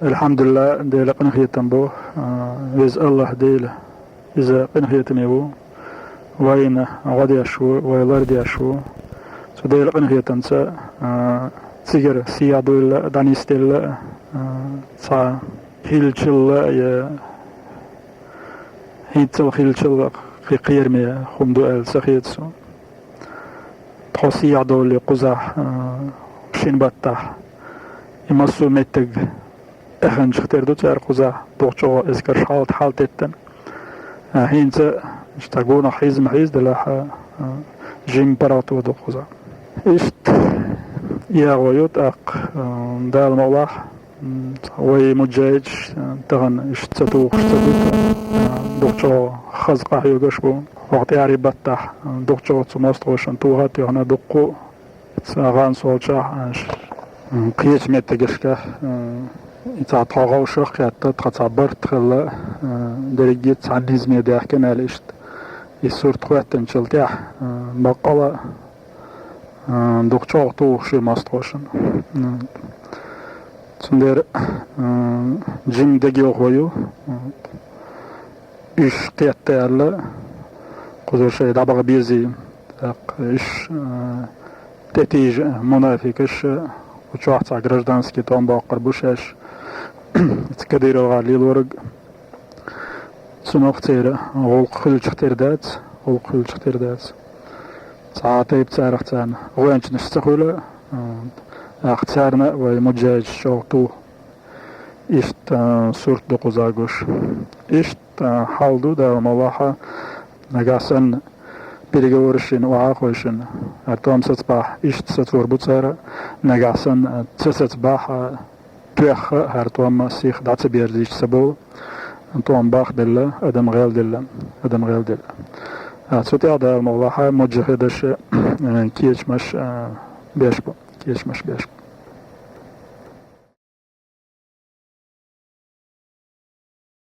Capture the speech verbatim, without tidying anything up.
Алхьамдулиллахь, Дела къинхетам бу, а, Веза Аллахь Дела. Иза къинхетаме ву, вайна гӀо деш ву, вай лар деш ву. Цу Дела къинхетамца, а, цигара сийгӀа дуйла, дӀанисделла, а, цхьа хилчилла, я хӀинцал хилчилла кхераме хӀума ду аьлла ца хета со. Тхо сийгӀа довле кхузахь, а, шин баттахь. И массо а меттиг эханчух тера ду цара кхузахь, дукха чӀогӀа эскарш хьалт-, хьалтеттан. А, хӀинца, иштта гонах хьийза ма хьийза делахь, а, жим паргӀато ду кхузахь. Иштта ягӀо ю тӀаккха, а, Дала мукъалахь, м, вай муджахӀидаш, а, тахан иштта ца тухуш ца дуьту, а, дукха чӀогӀа хаза къахьоьгуш бу. ХӀокху тӀаьхьарий баттахь, а, дукха чӀогӀа цу мостагӀашна тоха а тоьхна дуккха а, Цу гӀан солчохь, а, ш-, м, кхечу меттигашкахь, м, и цхьа тхо гӀовшах а кхетта, тхан цхьа барт хилла, а, дерриге а цхьана низаме даьхкина аьлла иштта. И сурт хӀоьттинчул тӀаьхьа, а, баккъала, а, дукха чӀогӀа тухуш ю мостагӀашна. М. Цундела, а, жим дегайовхо ю. М. Уьш кхетта аьлла, кхузара шайн дӀабаха безий. ТӀаккха уьш, а, тӀетийжа мунафикъаш, а, кху чохь цхьа гражданский тӀом боккхур бу шаьш, цу Кадыровгара лелориг. Цунах церан гӀуллакх хуьлучух тера дац, гӀуллакх хуьлучух тера дац. Цхьа а тайпа царах царна гӀоьнчанаш ца хуьлу, а, тӀаккха царна а вай муджахӀидаш чӀогӀа туху. Иштта, а, сурт ду кхузахь гуш. Иштта, а, хьал ду, Дала мукъалахь, нагахь санна переговорашна охьа а хойшина, хӀара тӀом сацбахь, иштта сацор бу цара, нагахь санна, а, ца сацбахь, а, тоьхха хӀара тӀом сиха дӀа ца берзийча ца болу, тӀом бахделла, адам гӀелделла, адам гӀелделла. А, цу тӀехь, Дала мукъалахь, муджахӀидаш, а, кечамаш, а, беш бу, кечамаш беш бу.